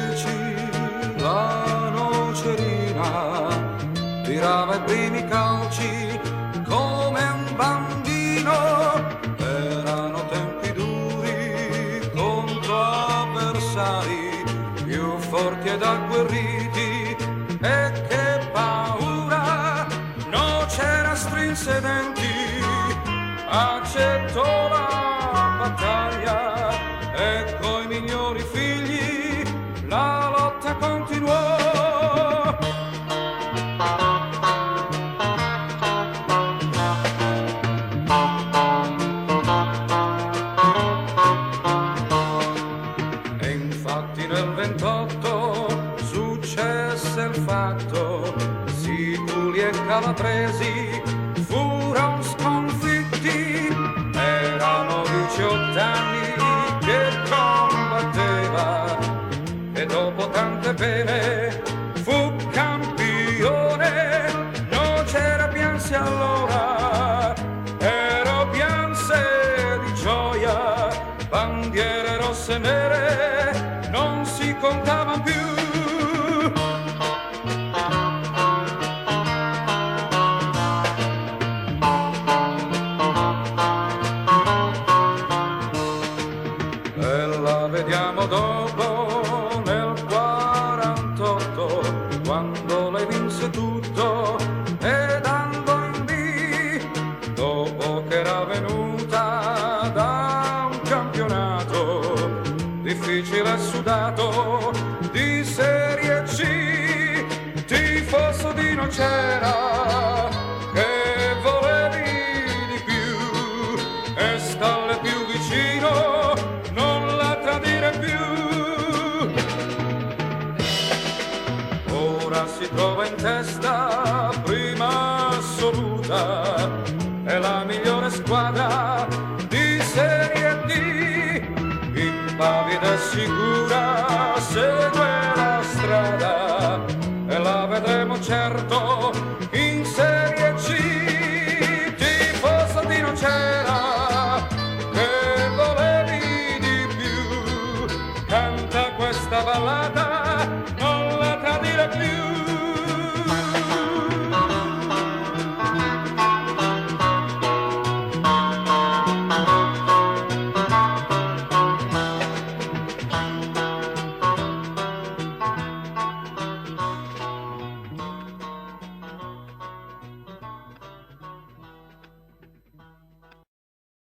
10 la nocerina tirava i primi calci come un bambino. Erano tempi duri contro avversari più forti ed agguerriti e che paura, Nocera strinse i denti, accettò la battaglia e coi migliori figli la lotta continuò. E infatti nel 28 successe il fatto, Siculi e Calabresi furono sconfitti, erano 18 anni che combatteva e dopo tante pene fu campione, non c'era pianse allora, ero pianse di gioia, bandiere rosse e nere non si contavano più. E la vediamo dopo nel 48, quando lei vinse tutto ed andò in B, dopo che era venuta da un campionato difficile e sudato di Serie C, tifoso di Nocera che volevi di più e stalle più vicino, non la tradire più. Ora si trova in testa, prima assoluta, è la migliore squadra di Serie D. Impavida e sicura segue la strada e la vedremo certo in Serie C. Tifoso di Nocera, che volevi di più, canta questa ballata, non la tradire più.